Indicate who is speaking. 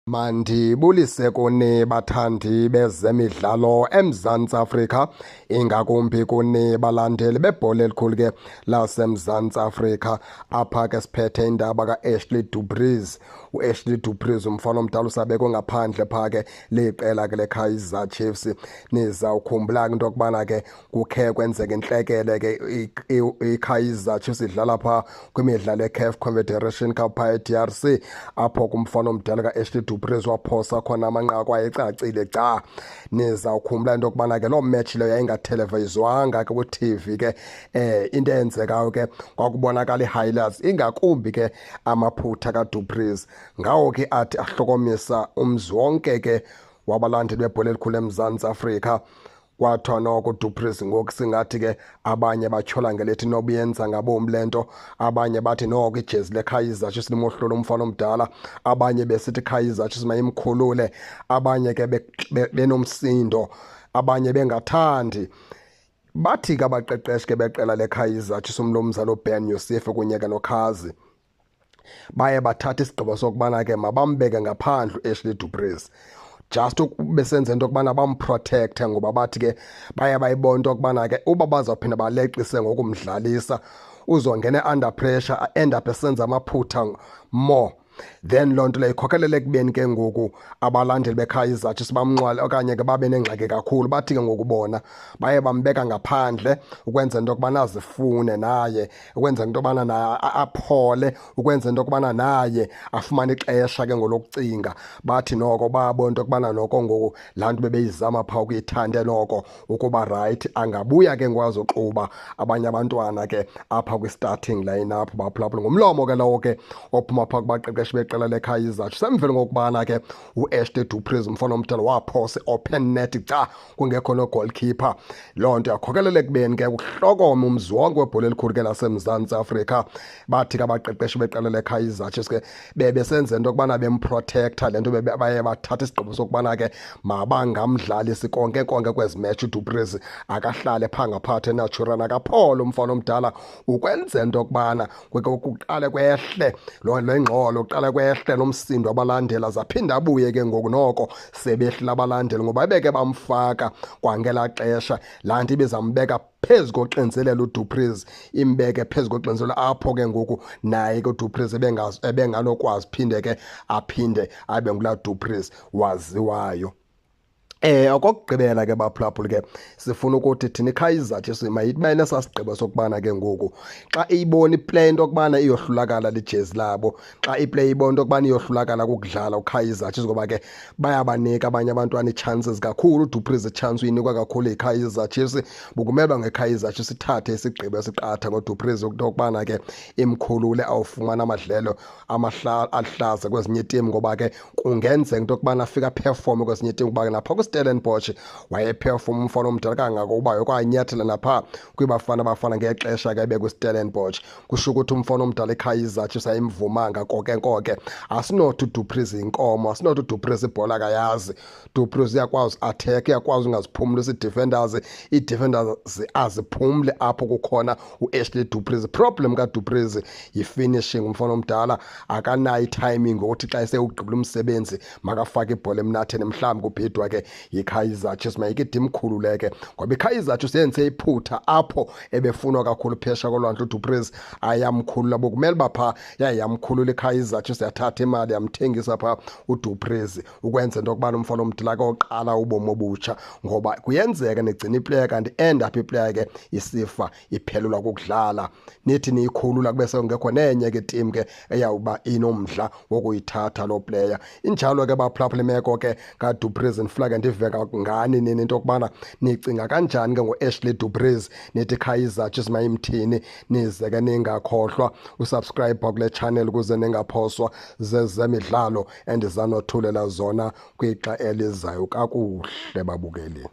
Speaker 1: Mandibulise kuni bathandi bezemidlalo eMzantsi Afrika, ingakumbi kuni balandeli bebhola elikhulu ke laseMzantsi Afrika. Apha ke siphethe indaba ka-Ashley Du Preez. U-Ashley Du Preez umfana omdala usabekwe ngaphandle pha ke liqela ke leKaizer Chiefs. Nizawukhumbula ke into yokubana ke kukhe kwenzeka intlekele ke iKaizer Chiefs idlala pha kwimidlalo yeCAF Confederation Cup pha eDRC, apho kumfana omdala ka-Ashley Du Preez waphosa khona amanqaku ayecacile ca. Nizawukhumbula into yokubana ke loo match leyo yayingathelevizwanga ke ku-TV ke. Into eyenzekayo ke kwakubonakala i-highlights, ingakumbi ke amaphutha kaDu Preez ngawo ke athi ahlokomisa umzi wonke ke wabalandeli bebhola elikhulu eMzantsi Afrika. Kwathiwa noko Du Preez ngoku singathi ke abanye batyhola ngelithi nobuyenza ngabomi le nto, abanye bathi noko ijezi leKaizer Chiefs limohlula umfana omdala, abanye besithi Kaizer Chiefs mayimkhulule, abanye ke benomsindo, abanye bengathandi. Bathi ke abaqeqeshi ke beqela leKaizer Chiefs, umnumzana uBen Yusuf kunye ke noKhazi, baye bathatha isigqibo sokubana ke mabambeke ngaphandle uAshley Du Preez, just besenza into yokubana bamprotecte, ngoba bathi ke baye bayibona into yokubana ke uba bazawuphinda baleqise ngokumdlalisa uzongena under pressure, end up esenza amaphutha more. Then loo nto leyo ikhokelele ekubeni ke ngoku abalandeli beKaizer Chiefs bamnxwale okanye ke babe nengxaki kakhulu. Bathi ke ngoku bona baye bambeka ngaphandle ukwenzela into yokubana azifune naye, ukwenzela into yokubana naye aphole, ukwenzela into yokubana naye afumane ixesha ke ngolokucinga. Bathi noko babona into yokubana noko ngoku laa nto bebeyizama phaa ukuyithande noko ukuba rayithi, angabuya ke ngoku azoxuba abanye abantwana ke apha kwi-starting line-up. Baphulaphula ngumlomo ke lowo ke ophuma phaa kubaqeqeshi beqela leKaizer Chiefs emveni kokubana ke uAshley Du Preez umfana omdala waphosa i-open net ca kungekho no-goalkeeper. Loo nto yakhokelela ekubeni ke kuhlokome umzi wonke webhola elikhulu ke laseMzantsi Afrika. Bathi ke abaqeqeshi beqela leKaizer Chiefs ke bebesenza into yokubana bemprotecta, le nto baye bathatha isigqibo sokubana ke mabangamdlalisi konke konke kwezi match uDu Preez, akahlale phaa ngaphathi eNaturena, akaphole umfana omdala, ukwenzela into yokubana kuqale kwehle lo le ngxolo, kuqale kwehle lo msindo wabalandela, zaphinda abuye ke ngoku noko sebehlile abalandeli, ngoba ebeke bamfaka kwangelaa xesha laa nto ibizambeka phezu koxinzelelo uDu Preez, imbeke phezu koxinzelelo apho ke ngoku naye ke uDu Preez ebenganokwazi phinde ke aphinde abe ngulaa Du Preez waziwayo. Okokugqibela ke baphulaphuli ke sifuna ukuthi thina iKaizer Chiefs mayibe nesasigqibo sokubana ke ngoku xa iyibona iplay into yokubana iyohlulakala lijezi labo, xa iplay ibona into yokubana iyohlulakala kukudlala uKaizer Chiefs, ngoba ke bayabanika abanye abantwana ii-chances kakhulu, uDu Preez i-chance uyinikwa kakhulu yiKaizer Chiefs, bukumele ngeKaizer Chiefs ithathe isigqibo esiqatha ngoDu Preez into yokubana ke imkhulule awufumana amadlelo aluhlaza kwezinye iitim, ngoba ke kungenzeka into yokubana afike aperforme kwezinye iitim, kuba ke napha kwiStellenbosch wayeperform umfana omdala kangako uba yokwanyathela napha kwiBafana Bafana ngexesha ke bekwiStellenbosch. Kusho ukuthi umfana omdala iKaizer Chiefs ayimvumanga konke konke. Asinothi uDu Preez inkomo, asinothi uDu Preez ibhola akayazi. Du Preez uyakwazi attack, uyakwazi ungaziphumlisi ii-defenders, ii-defenders aziphumli apho kukhona uAshley Du Preez. Problem kaDu Preez yi-finishing, umfana omdala akanayo i-timing ukuthi xa esewugqibile umsebenzi makafake ibhola emnatheni. Mhlawumbi kubhidwa ke yiKaizer Chiefs, mayike imkhululeke, ngoba iKaizer Chiefs yenze iphutha apho ebefunwa kakhulu phesha kolwandle uDu Preez, ayamkhulula. Bokumele uba phaa yaye yamkhulula iKaizer Chiefs, yathatha imali yamthengisa phaa uDu Preez ukwenza into yokubana umfana omdala koqala ubomi obutsha, ngoba kuyenzeka nigcina iplayer kanti end up iplayer ke isifa iphelelwa kukudlala, nithi niyikhulula kube sekungekho nenye ke team ke eyawuba inomdla wokuyithatha loo player. Injalo ke baphulaphula imeko ke kaDu Preez. Ndifuna ke ndive ngani nini into yokubana nicinga kanjani ke ngoAshley Du Preez, nithi Kaizer Chiefs mayimthini? Nize ke ningakhohlwa usubscribe kule channel ukuze ningaphoswa zezemidlalo endizanothulela zona kwixa elizayo. Kakuhle babukeli.